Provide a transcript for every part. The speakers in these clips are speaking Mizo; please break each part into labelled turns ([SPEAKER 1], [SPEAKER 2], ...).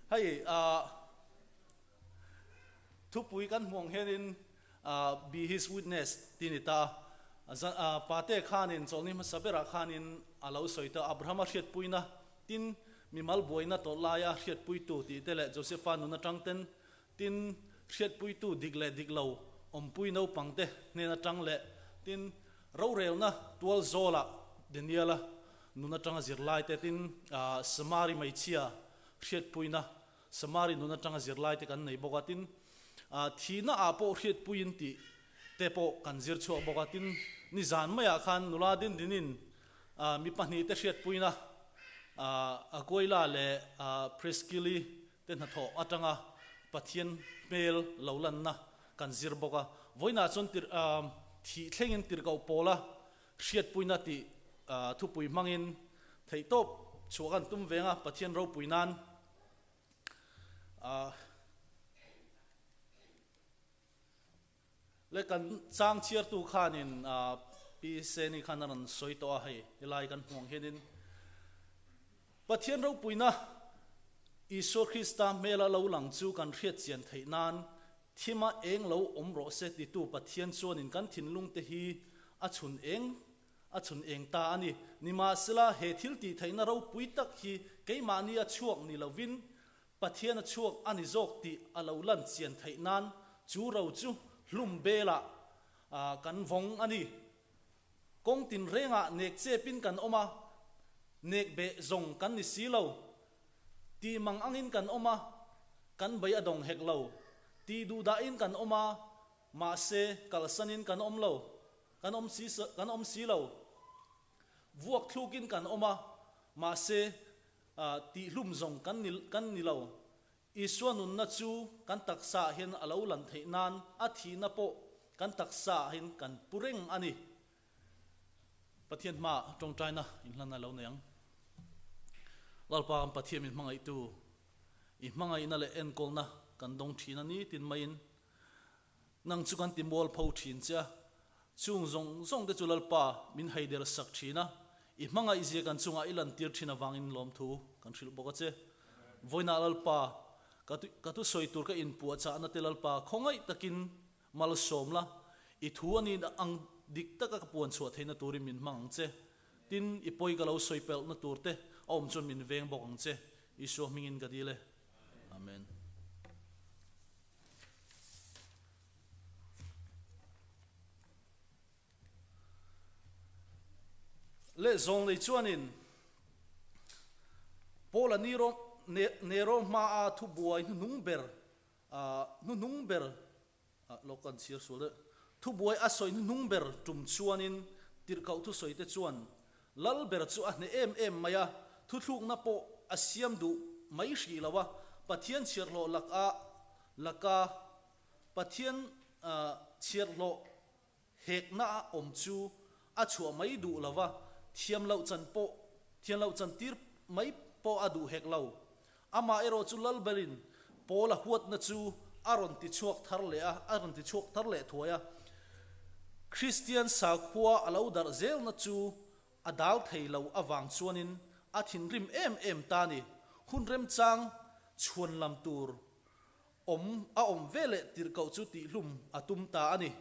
[SPEAKER 1] Hei thupui kan hmuh ang hianin Be His Witness tih a ni ta a. Pate khanin chawlhni hmasa berah khanin a lo sawi ta, Abrahama hriatpuina tin mimal buaina tawrh laia hriatpuitu tih te leh Josepha nun atang ten tin hriatpuitu dik leh dik lo awmpui naupangte hnen atang leh tin rorelna tual zawlah Daniela nun atanga zirlaite tin Samari hmeichhia hriatpuina Samari nun atanga zirlaite kan nei bawk a, tin, thihna ah pawh hriatpuiin tih te pawh kan zir chhuak bawk a, tin, nizan maiah khan nula din dinin mi pahnihte hriatpuina Aquila leh Priscilli te hnathawh atanga Pathian hmel lo lanna kan zir bawk a, vawiinah chuan tir thih thlengin tirhkoh pawla Hriatpuina tih thupui hmangin theihtawp chhuah kan tum veng a, Pathian ropui nan leh kan chang chhiartu khanin Pi Seni khan a rawn sawi tawh a, hei helai kan hmuh ang hianin Pathian ropuina Isua Krista hmela lo lang chu kan hriatchian theih nan Thima eng lo awm rawh se titu Pathian chuanin kan thinlungte hi a chhun eng a chhun eng ta a ni. Nimahsela, he thil tih theihna ropui tak hi keimahni a chhuak ni lovin Pathian a chhuak a ni zawk tih a lo lan chian theih nan chu ro chu hlum belah kan vawng a ni. Kawng tinrengah nek chepin kan awm a, nek beh zawng kan ni si lo. Tih mang angin kan awm a, kan bei a dawng hek lo. Tih duh dahin kan awm a, mahse kalsanin kan awm lo, kan awm si kan awm si lo. Vuak thlukin kan awm a, mahse tih hlum zawng kan ni kan ni lo. Isua nunna chu kan taksa ah hian a lo lan theih nan a thihna pawh kan taksa ah hian kan pu reng a ni. Pathian hmaah tawngtaina inhlan a lo nei ang. Lalpa kan Pathian min hmangaihtu, i hmangaihna leh enkawlna kan dawng thin a ni tin maiin nang chu kan ti mualpho thin che a, chung zawng zawng te chu Lalpa min heider sak thin a, i hmangaihzia kan chungah i lantir thin avangin lawmthu kan hrilh bawk a che. Vawiinah Lalpa, ka thusawi tur ka inpuahchahna te Lalpa khawngaih takin Malsawm la, i thu a nih ang dik taka ka puan chhuah theihna turin min hmang ang che. Tin, i pawi ka lo sawi pelhna tur te a awm chuan min veng bawk ang che. Isua hmingin ka dil e. Amen. Leh zawng lei chuanin Paula Nero Nero hmaa thubuai hnuhnung ber Hnuhnung ber lo kan chhiar sual deuh. Thubuai a sawi hnuhnung ber tum chuanin tirhkoh thusawite chuan Lal ber chu a hneh em em mai a, thuthlukna pawh a siam duh mai hrih lo a, Pathian chhiarhlawh laka laka Pathian chhiarhlawh hekna a awm chu a chhuah mai duh lo va, thiam loh chan pawh thiam loh chan tir mai pawh a duh hek lo. Amah erawh chu Lalberin Paula huatna chu a rawn ti chhuak thar leh a, a rawn ti chhuak thar leh thuai a. Kristian sakhua a lo darh zelna chu a dal thei lo avang chuanin a thinrim em em ta ni. Hun remchang chhuan lam tur awm a awm veleh tirhkoh chu tihhlum a tum ta a ni.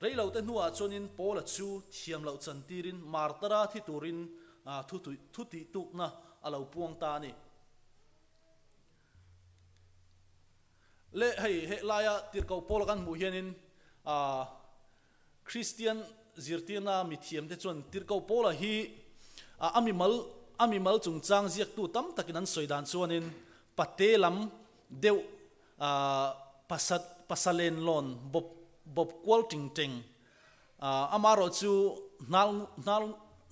[SPEAKER 1] Reilote hnuah chuanin Paula chu thiam loh chantirin Martara thi turin thu tihtukna a lo puang ta a ni. Leh hei he laia tirhkoh Paula kan hmuh hianin Kristian zirtirna mithiamte chuan tirhkoh Paula hi a mimal a mimal chungchang ziaktu tam takin an sawi dan chuanin pate lam deuh pasat pasalen lawn bawp bawp kual ting teng amaherawh chu hnal hnal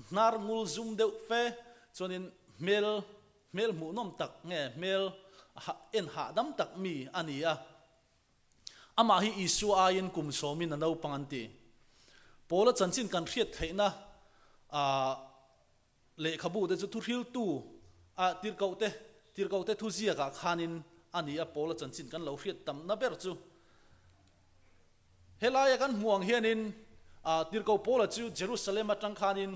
[SPEAKER 1] hnar ngul zum deuh fe chuanin hmel hmel hmuhnawm tak nge hmel en hahdam tak mi a ni a. Amah hi Isua aiin kum sawmin a naupang an ti. Paula chanchin kan hriat theihna lehkhabu te chu thuhriltu a tirhkohte tirhkohte thuziakah khanin a ni a, Paula chanchin kan lo hriat tamna ber chu. Helaia kan hmuh ang hianin tirhkoh Paula chu Jerusalem atang khanin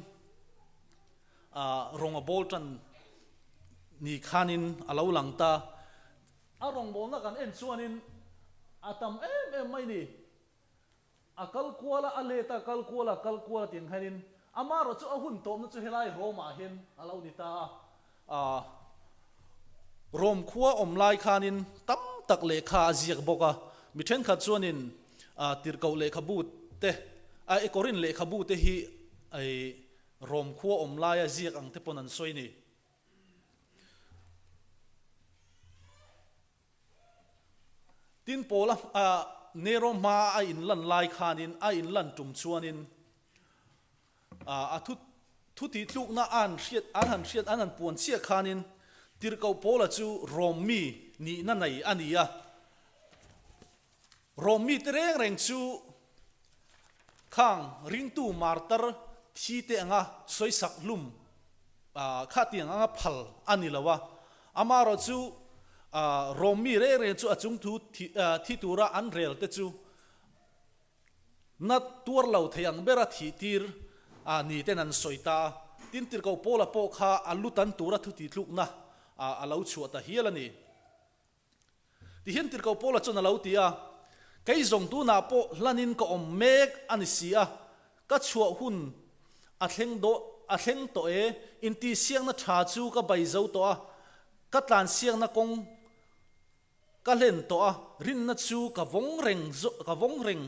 [SPEAKER 1] rawng a bawl tan ni khanin a lo lang ta. A rawngbawlna kan en chuanin a tam em em mai ni. A kal kual a, a let a, kal kual a, kal kual a tih ang hianin amaherawh chu a hun tawpna chu helai Rome-ah hian a lo ni ta a. A Rome khua awm lai khanin tam tak lehkha a ziak bawk a, mi thenkhat chuanin tirhkoh lehkhabu te, a Korin lehkhabu te hi Rome khua awm laia ziak ang te pawn an sawi ni. Tin Paula Nero hmaa a inlan lai khanin a inlan tum chuanin a thu thu tihtlukna a han hriat an han hriat an han puan chiah khanin Tirhkoh Paula chu Rom mi nihna nei a ni a. Rom mite reng reng chu khang ringtu martar thi te anga sawisak hlum kha tiang anga phal a ni lo a. Amaherawh chu Rom mi reng reng chu a chung thu thi tura an rel te chu na tuar lo thei ang bera thih tir ni ten an sawi ta a. Tin Tirhkoh Paula pawh kha a lu tan tura thu tihtlukna a lo chhuah ta hial a ni. Tihian Tirhkoh Paula chuan a lo ti a, Kei zawng tunah pawh hlanin ka awm mek a ni si a, ka chhuah hun a thleng dawh a thleng tawh e, intihsiakna tha chu ka bai zo tawh a, ka tlansiakna kawng ka hlen tawh a, rinna chu ka vawng reng ka vawng reng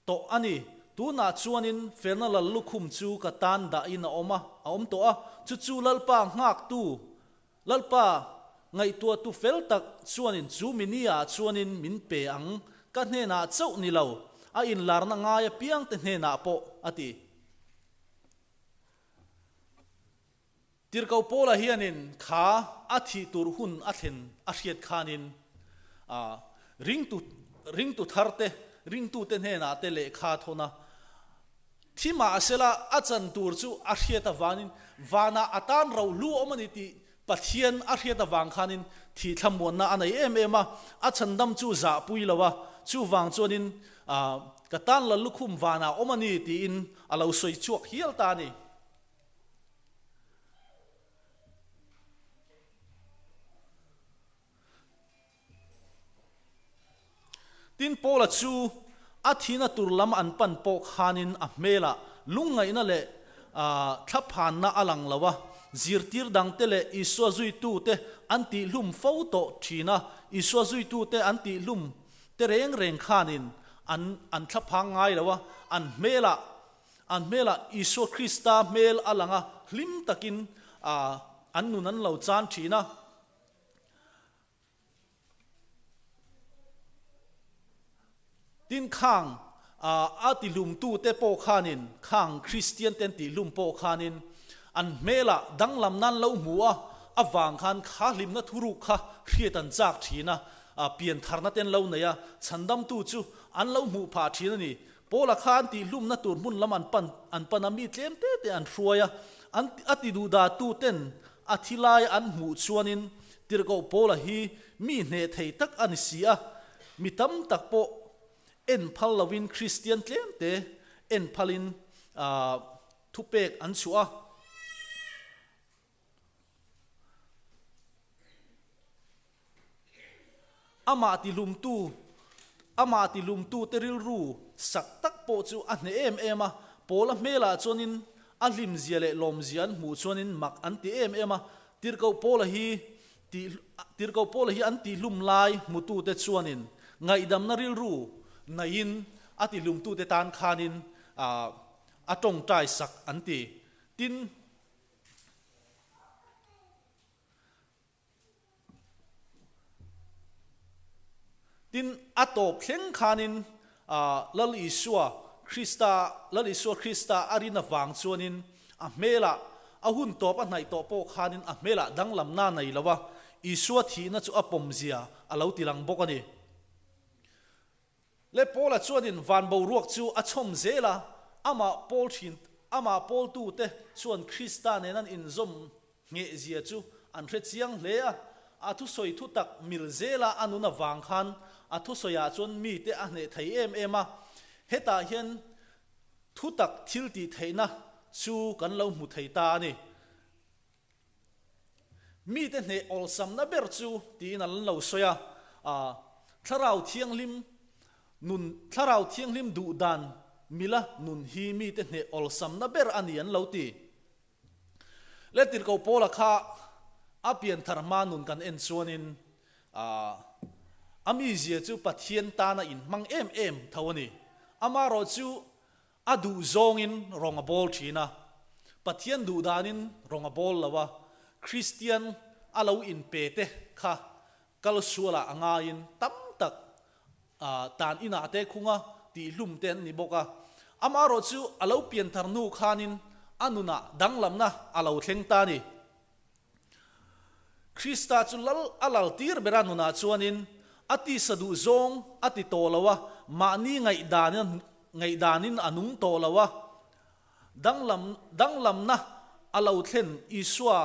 [SPEAKER 1] tawh a ni. Tunah chuanin felna lal lukhum chu ka tan dahin a awm a, a awm tawh a, chu chu Lalpa nghaktu Lalpa, ngaihtuahtu fel tak chuanin chu mini-ah chuanin min pe ang, ka hnenah chauh ni lo, a inlarna ngai apiangte hnenah pawh, a ti. Tirhkoh Paula hianin kha a thih tur hun a thlen a hriat khanin ringtu ringtu tharte, ringtute hnenah te lehkha thawn a, Thi mahsela a chan tur chu a hriat avangin vanah a tan rohlu awm a ni tih Pathian a hriat avang khanin thih thlamuanna a nei em em a, a chhandam chu zahpui lo a, chuvang chuanin ka tan la lukhum vanah awm a ni tiin a lo sawi chhuak hial ta a ni. Tin, Paula chu a thihna tur lam an pan pawh khanin a hmelah lungngaihna leh thlaphanna a lang lo a, zirtir dangte leh Isua zuitute an tihhlum fo tawh thin a, Isua zuitute an tihhlum te reng reng khanin an an thlaphang ngai lo a, an hmelah an hmelah Isua Krista hmel a lang a, hlim takin an nun an lo chan thin a. Tin khang a tihlumtute pawh khanin, khang Kristian te an tihlum pawh khanin an hmelah danglam nan lo hmu a, avang khan kha hlimna thuruk kha hriat an chak thin a, piantharna te an lo nei a, chhandamtu chu an lo hmuh phah thin a ni. Paula kha an tihlumna tur hmun lam an pan an pan a, mi tlem te te an hruai a, an a tiduhdatu ten A thi lai an hmuh chuanin Tirhkoh Paula hi mi hneh thei tak a ni si a, mi tam tak pawh en phal lovin Kristian tlemte en phalin thupek an chhuah a. Amah tihlumtu amah tihlumtute rilru sak tak pawh chu a hneh em em a, Paula hmelah chuanin a hlimzia leh lawmzia an hmuh chuanin mak an ti em em a, Tirhkoh Paula hi tih Tirhkoh Paula hi an tihlum lai hmutute chuanin ngaihdamna rilru naiin a tihlumtute tan khanin a tawngtai sak an ti. Tin. Tin, a tawp thleng khanin Lal Isua Krista, Lal Isua Krista a rin avang chuanin a hmelah, a hun tawp a hnaih tawh pawh khanin a hmelah danglamna a nei lo a, Isua thihna chu a pawmzia a lo tilang bawk a ni. Le Paula chuanin van boruak chu a chhawm zel a, amah Paul thin, amah Paultute chuan Krista nen an inzawm ngheh zia chu an hre chiang hle a. A thusawi thu tak mil zela a nun avang khan a thusawiah chuan mite a hneh thei em em a. Hetah hian thu tak thil tih theihna chu kan lo hmu thei ta a ni. Mite hneh awlsamna ber chu tiin an lo sawi a. Thlarau Thianghlim nun, Thlarau Thianghlim duh dan mila nun hi mite hneh awlsamna ber a ni an lo ti. Le tirhkoh Paula kha a pianthar hma nun kan en chuanin a mizia chu Pathian tana inhmang em em tho a ni. Amaherawhchu A duh zawngin rawng a bawl thin a, Pathian duh danin rawng a bawl lo a, Kristian a lo inpe te kha kal sualah a ngaiin tam tak tan inah te khunga tihhlum te an ni bawk a. Amaherawh chu a lo pianthar hnu khanin a nunah danglamna a lo thleng ta a ni. Krista chu lal a lal tir ber a nunah chuanin a tisa duh zawng a ti tawh lo a, mahni ngaihdanin ngaihdanin a nung tawh lo a, danglam danglamna a lo thlen Isua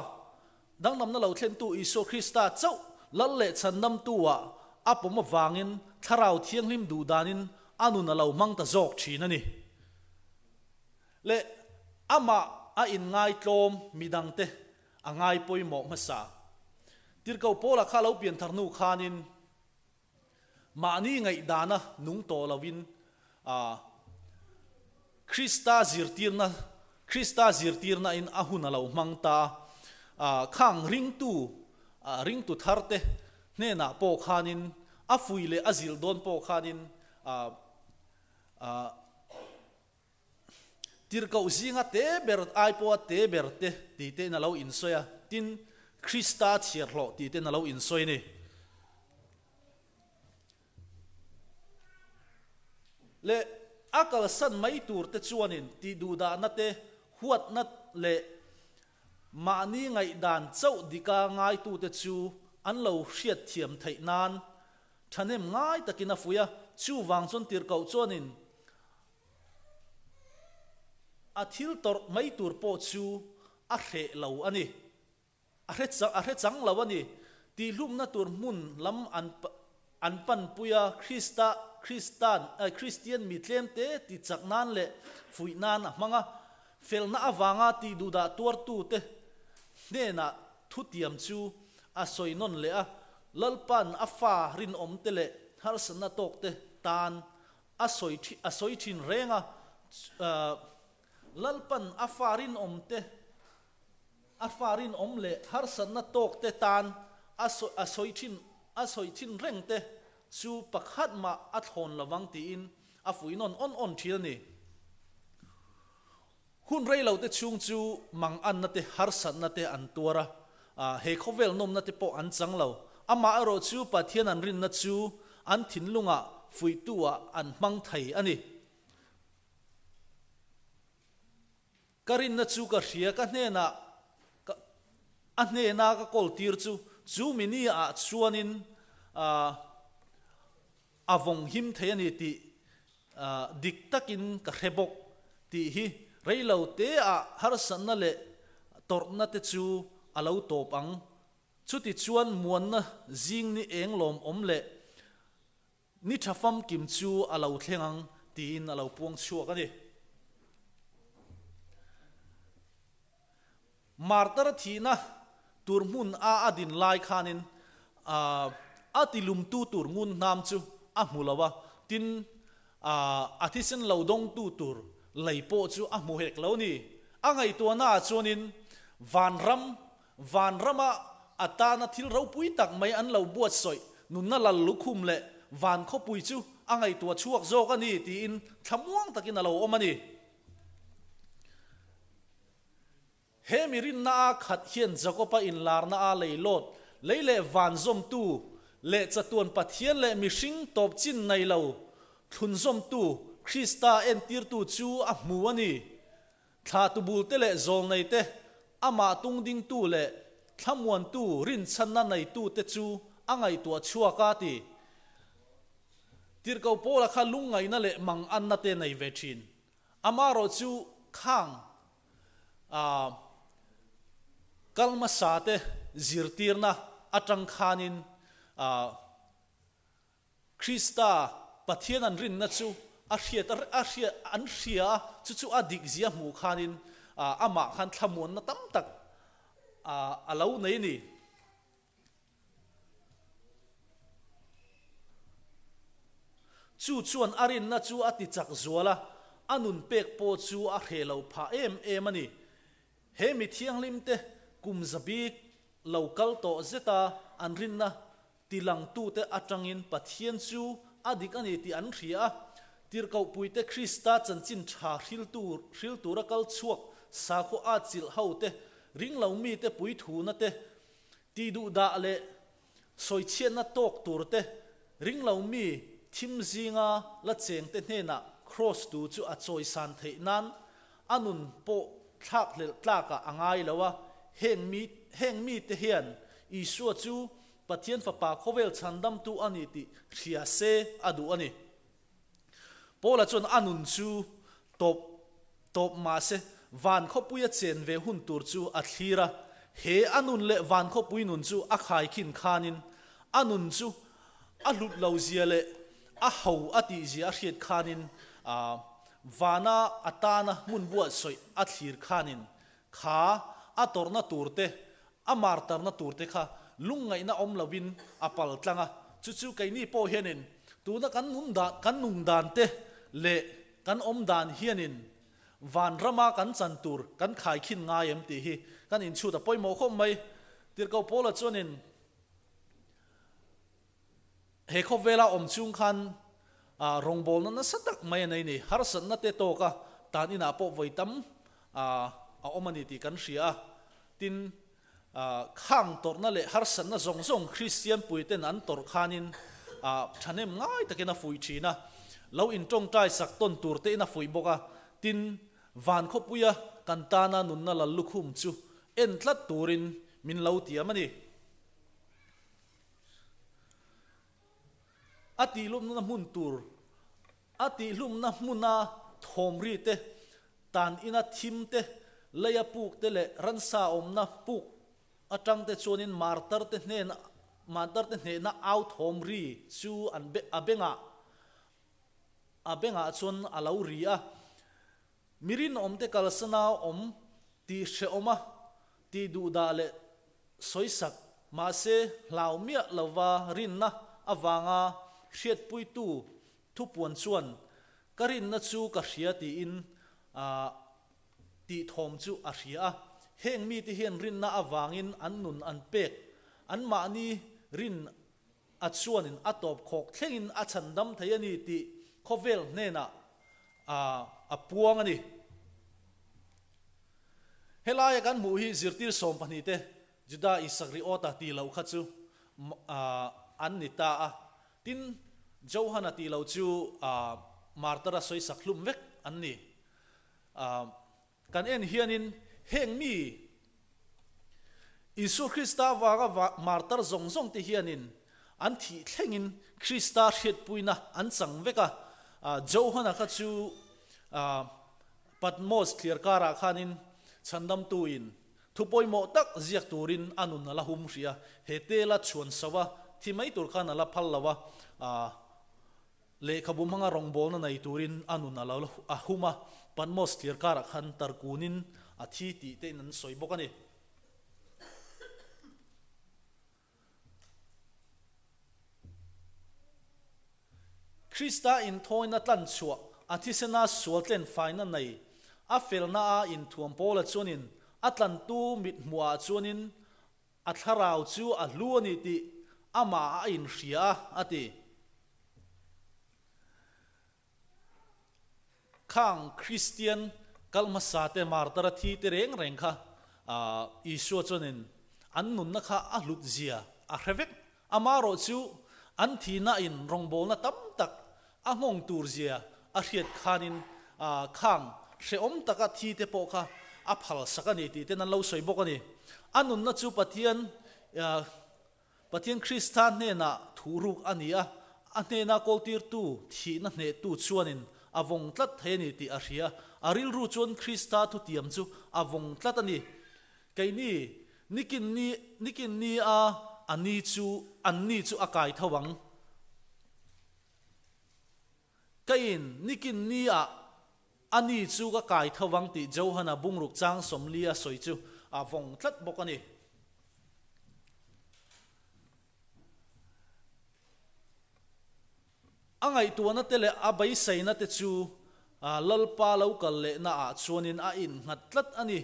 [SPEAKER 1] danglamna lo thlentu Isua Krista chauh lal leh chhandamtu-ah a pawm avangin Thlarau Thianghlim duhdanin a nun a lo hmang ta zawk thin a ni. Leh amah a inngaitlawm midangte a ngai pawimawh hmasa. Tirhkoh Paula kha lo pianthar hnu khanin mahni ngaihdana nung tawh loin Krista zirtirna Krista zirtirna in a hun a lo hmang ta a, khang ringtu ringtu tharte hnenah pawh khanin a fui leh a zilh dawn pawh khanin Tirhkoh zinga te ber ai pawha te ber te tih tein a lo insawi a, tin, Krista chhiarhlawh tih tein a lo insawi a ni. Leh a kalsan mai tur te chuanin tihduhdahna te, huatna leh mahni ngaihdan chauh dika ngaitute chu an lo hriatthiam theih nan thahnem ngai takin a fuih a, chuvang chuan tirhkoh chuanin A thil tawrh mai tur pawh chu a hreh lo a ni. A hre a hre chang lo a ni. Tihhlumna tur hmun lam an an panpui a, Krista Kristan Kristian mi tlemte ti chak nan leh fuih nan a hmang a. Felna avanga tihduhdah tuartute hnenah thutiam chu a sawi nawn leh a, Lalpa'n a fa rinawmte leh harsatna tawkte tan A sawi thin, a sawi thin reng a, Lalpan a fa rinawm te, a fa rinawm leh harsatna tawk te tan a sawi, a sawi thin, a sawi thin reng te chu pakhat mah a thlawn lovang tiin a fuih nawn awn awn thin a ni. Hun rei lo te chhung chu manganna te, harsatna te an tuar a, he khawvel nawmna te pawh an chang lo. Amah erawh chu Pathian an rinna chu an thinlungah fuihtu-ah an hmang thei a ni. Ka rinna chu ka hria, ka hnenah ka a hnena ka kawl tir chu, chu mini-ah chuanin A vawng him thei a ni tih dik takin ka hre bawk tih hi rei lo te ah harsatna leh tawrhna te chu a lo tawp ang. Chuti chuan muanna zing ni eng lawmawm leh ni tha famkim chu a lo thleng ang tiin a lo puang chhuak a ni. Martar thihna tur hmun a a din lai khanin a tilumtu tur ngun hnam chu a hmu lo a, tin, a thisen lo dawngtu tur lei pawh chu a hmu hek lo ni. A ngaihtuahnaah chuanin vanram, vanrama a tana thil ropui tak mai an lo buatsawi nunna lal lukhum leh van khawpui chu a ngaihtuah chhuak zawk a ni tiin thlamuang takin a lo awm a ni. He mi rinna a khat hian Jakoba inlarna a lei lawt, lei leh van zawmtu, leh chatuan Pathian leh mihring tawp chin nei lo thlun zawmtu Krista entirtu chu a hmu a ni. Thlahtu bulte leh zawlneite, amah tungdingtu leh thlamuantu rinchhanna neitute chu a ngaihtuah chhuak a ti. Tirhkoh Paula kha lungngaihna leh manganna te nei ve thin. Amaherawh chu khang kal hmasa te zirtirna atang khanin Krista Pathian an rinna chu a hriat a hriat an hria a, chu chu a dik zia hmuh khanin amah khan thlamuanna tam tak a lo nei a ni. Chu chuan a rinna chu a tichak zual a, a nun pek pawh chu a hreh loh phah em em a ni. He mi thianghlimte kum zabik lo kal tawh zeta an rinna tilangtute atangin Pathian chu a dik a ni tih an hria a. Tirhkohpuite Krista chanchin tha hriltu hril tura kal chhuak sakhaw a chilh hote ringlo mite puithuna te tihduhdah leh Sawichhiatna tawk turte ringlo mi thim zinga la chengte hnenah Kraws tu chu a chawisan theih nan a nun pawh thlakhlelh tlakah a ngai lo a, heng mi heng mite hian Isua chu Pathian Fapa khawvel chhandamtu a ni tih hria se a duh a ni. Paula chuan a nun chu tawp tawp mahse van khawpuia chen ve hun tur chu a thlir a, he a nun leh van khawpui nun chu a khaikhin khanin a nun chu a hlut lo zia leh a ho a tih zia a hriat khanin vana a tana hmun buatsawi a thlir khanin kha a tawrhna tur te a martarna tur te kha lungngaihna awm lovin a pal tlang a, chu chu keini pawh hianin tuna kan nun dan kan nung dan te leh kan awm dan hianin van rama kan chan tur kan khaikhin ngai em tih hi kan inchhut a pawimawh khawp mai. Tirhkoh Paula chuanin he khawvela awm chung khan rawngbawlna nasa tak mai a nei ni, harsatna te tawka tan inah pawh vawi tam a awm a ni tih kan hria a. Tin, khang tawrhna leh harsatna zawng zawng Kristian puiten an tawrh khanin thahnem ngai takin a fuih thin a, lo intawngtai sak tawn tur tein a fuih bawk a. Tin, van khawpuia kan tana nunna lal lukhum chu en tlat turin min lo tiam a ni. A tihlumna hmun tur, a tihlumna hmuna thawmri te, tan ina thim te, leia puk te leh ransa awmna puk atang te chuanin martar te hnena martar te hnehna au thawmri chu an a bengah a bengah chuan a lo ri a. Mi rinawm te kalsana awm tih hrehawm a tih duhdah leh sawisak mahse hlau miah lova rinna avanga hriatpuitu thupuan chuan ka rinna chu ka hria tiin tih thawm chu a hria a. Heng mite hian rinna avangin an nun an pek, anmahni rin a chuanin a tawp khawk thlengin a chhandam thei a ni tih khawvel hnenah a puang a ni. Helaia kan hmuh hi zirtir sawmpahnihte Juda Isakriota tih loh kha chu an ni ta a, tin Johana tih loh chu Martara sawisak hlum vek an ni. Kan en hianin heng mi Isua Krista avanga martar zawng zawng te hianin an thih thlengin Krista hriatpuina an chang vek a. Johana kha chu Patmos thliar karah khanin chhandamtuin thu pawimawh tak ziak turin a nun a la hum hrih a, he tela chhuan soa thi mai tur khan a la phal lo a. Lehkhabu hmanga rawngbawlna nei turin a nun a lo a hum a, Patmos thlir karah khan tarkunin a thi tih tein an sawi bawk a ni. Krista inthawina tlan chhuah, a thisena sual tlen faina nei, a felna a inthuam Paula chuanin a tlantu mithmuhah chuanin A thlarau chu a hlu a ni tih amah a inhria a, a ti. Khang Kristian kal hmasa te martar a thi te reng reng kha Isua chuanin an nunna kha a hlut zia a hre vek. Amaherawh chu an thihna in rawngbawlna tam tak a nghawng tur zia a hriat khanin khang hrehawm taka thi te pawh kha a phal sak a ni tih ten an lo sawi bawk a ni. A nunna chu Pathian Pathian Krista hnenah thuhruk a ni a, a hnena kawltirtu thihna hnehtu chuanin a vawng tlat thei a ni tih a hria. A rilru chuan Krista thutiam chu a vawng tlat a ni. Keini nikin ni nikin ni a a ni chu an ni chu a kai tho ang. Ka in nikin ni ah a ni chu ka kai tho vang tih Johana bungruk chang sawmli a sawi chu a vawng tlat bawk a ni. A A ngaihtuahna te leh a beiseina te chu Lalpa lo kal lehna ah chuanin a innghat tlat a ni.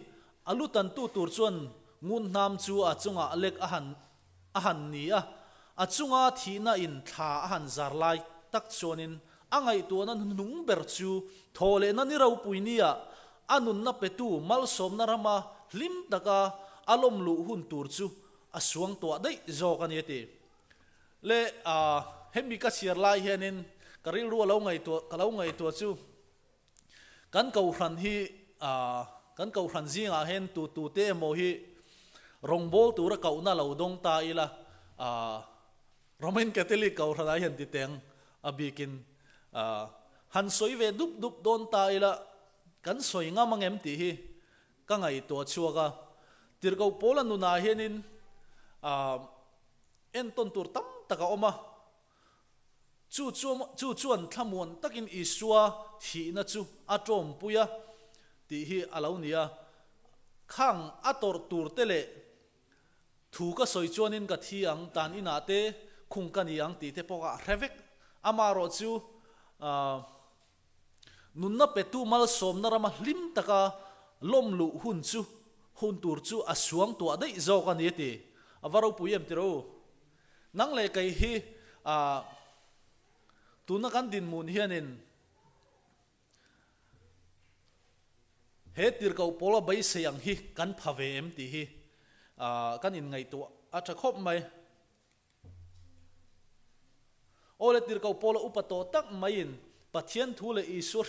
[SPEAKER 1] A lu tantu tur chuan ngunhnam chu a chungah lek a han a han ni a, a chunga thihna in thla a han zar lai tak chuanin a ngaihtuahna hnung ber chu thaw lehna ni ropui nia a nunna petu malsawmna rama hlim taka a lawm luh hun tur chu a suang tuah daih zawk a ni a ti. Le hemi ka chhiar lai hianin ka rilru a lo ngaihtuah ka lo ngaihtuah chu Kan kohhran hi kan kohhran zingah hian tu tu te emaw hi rawngbâwl tura kohna lo dawng ta ila, Roman Catholic kohhranah hian ti teng a bikin han sawi ve dup dup dawn ta ila, kan sawi ngam ang em tih hi ka ngaihtuah chhuak a. Tirhkoh Paula nunah hianin entawn tur tam tak a awm a. Chu chu chu chuan thlamuan takin Isua thihna chu a tawmpui a tih hi a lo ni a. Khang a tawrh tur te leh thu ka sawi chuanin ka thi ang, tan inah te khung ka ni ang tih te pawh a hre vek. Amaherawh chu nunna petu malsawmna rama hlim taka lawm luh hun chu hun tur chu a suangtuah daih zawk a ni a ti. A va ropui em tiraw u? Nang leh kei hi ah tuna kan dinhmun hianin he tirhkoh pawla beisei ang hi kan pha ve em tih hi ah kan inngaihtuah a tha khawp mai. Aw le tirhkoh pawla upa tawh tak maiin Pathian thu leh Isua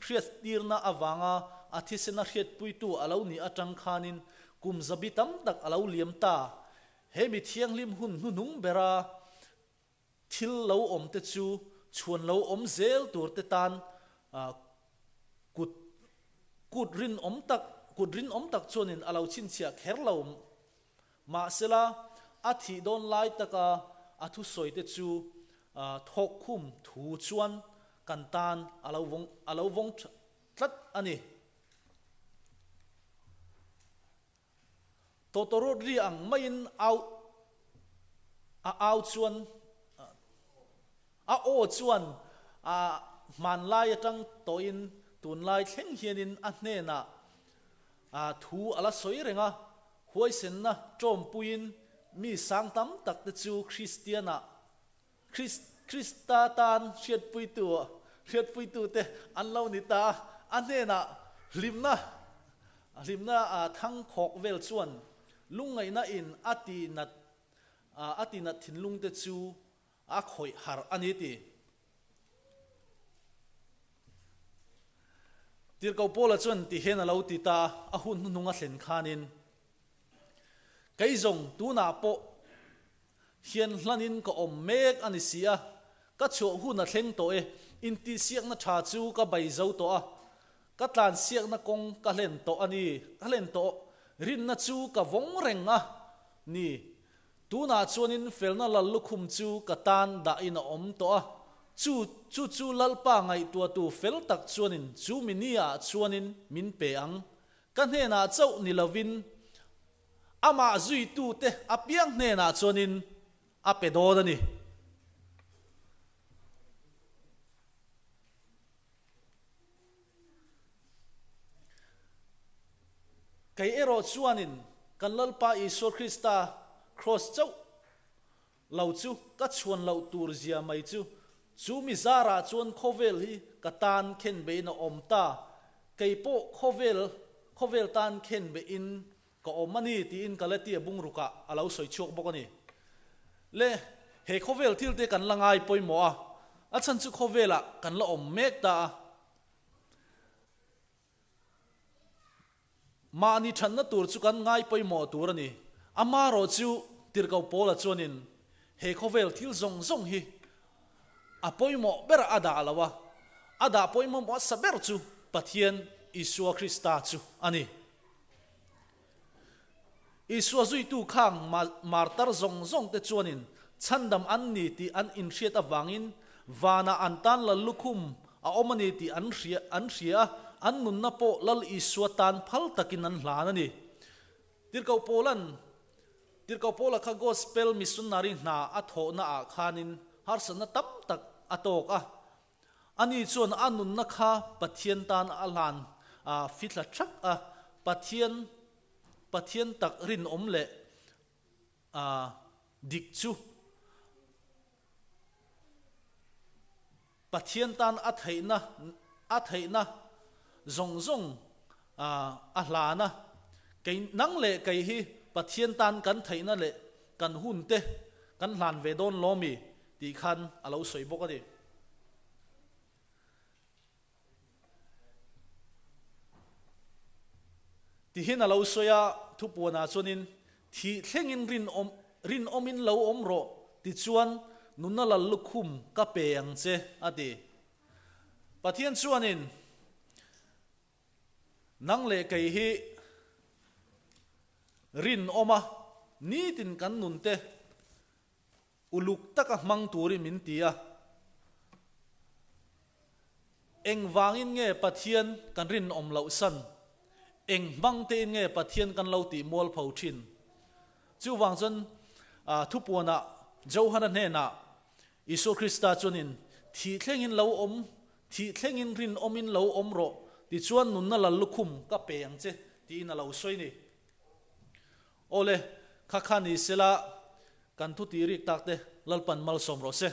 [SPEAKER 1] hriattirna avanga a thisena hriatpuitu a lo nih atang khanin kum zabi tam tak a lo liam ta. He mi thianghlim hun hnuhnung bera thil lo awm te chu chhuan lo awm zel tur te tan kut kut rinawm tak kut rinawm tak chuanin a lo chhinchhiah kher lo. Mahsela, a thih dawn lai taka a thusawi te chu thawkkhum thu chuan kan tan a lo vawng a lo vawng tlat a ni. Tawtawrawt ri ang maiin au a au chuan a aw chuan a hmanlai atang tawhin tunlai thleng hianin a hnenah thu a la sawi reng a, huaisenna tawmpuiin mi sang tam tak te chu Kristiana Krista tan hriatpuitu hriatpuitute an lo ni ta a, a hnenah hlimna hlimna thang khawk vel chuan lungngaihna in a tinat a tinat thinlungte chu a khawih harh a ni ti. Tirhkoh Paula chuan ti hian a lo ti ta a, a hun hnuhnung a thlen khanin, Kei zawng tunah pawh Hian hlanin ka awm mek a ni si a, ka chhuah hun a thleng tawh e, intihsiakna tha chu ka bei zo tawh a, ka tlansiakna kawng ka hlen tawh a ni, ka hlen tawh, rinna chu ka vawng reng a ni, tunah chuanin felna lal lukhum chu ka tan dahin a awm tawh a, chu chu chu Lalpa ngaihtuahtu fel tak chuanin chu mi niah chuanin min pe ang, ka hnenah chauh ni lovin Amah zuitute apiang hnenah chuanin a pe dawn a ni. Kei erawh chuanin kan Lalpa Isua Krista kraws chauh lo chu ka chhuan loh tur zia mai chu, chu mi zarah chuan khawvel hi ka tan khenbein a awm ta, kei pawh khawvel khawvel tan khenbein ka awm a ni tiin Galatia bungrukah a lo sawi chhuak bawk a ni. Le, he khawvel thil te kan la ngai pawimawh a, a chhan chu khawvelah kan la awm mek ta a. Mahni thatna tur chu kan ngai pawimawh tur a ni. Amaherawh chu Tirhkoh Paula chuanin he khawvel thil zawng zawng hi a pawimawh ber a dah lo a, a dah pawimawh hmasa ber chu Pathian Isua Krista chu a ni. Isua zuitu khang martar zawng zawng te chuanin chhandam an ni tih an inhriat avangin vanah an tan lal lukhum a awm a ni tih an hria an hria a, an nunna pawh Lal Isua tan phal takin an hlan a ni. Tirhkoh Paula'n Tirhkoh Paula kha Gospel missionary hna a thawhna ah khanin harsatna tam tak a tawk a. Ani chuan a nunna kha Pathian tan a hlan fithla thak a, Pathian Pathian tak rinawm leh dik chu Pathian tan a theihna a theihna zawng zawng a hlan a. Kei nang leh kei hi Pathian tan kan theihna leh kan hun te kan hlan ve dawn lawmi tih khan a lo sawi bawk a ni. Tihin a lo sawi a, thupuanah chuanin, Thih thlengin rinawm, rinawmin lo awm rawh, tichuan nunna lal lukhum ka pe ang che, a ti. Pathian chuanin, Nang leh kei hi rinawma nitin kan nunte Uluk taka hmang turin min ti a. Engvangin nge Pathian kan rinawm loh san? Eng hmang tein nge Pathian kan lo tih mualpho thin? Chuvang chuan thupuanah Johana hnenah Isua Krista chuanin, Thih thlengin lo awm, thih thlengin rinawmin lo awm rawh, tichuan nunna lal lukhum ka pe ang che, tiin a lo sawi ni. Awle, kha kha ni sela, Kan thu tih rik tak te Lalpan malsawm rawh se.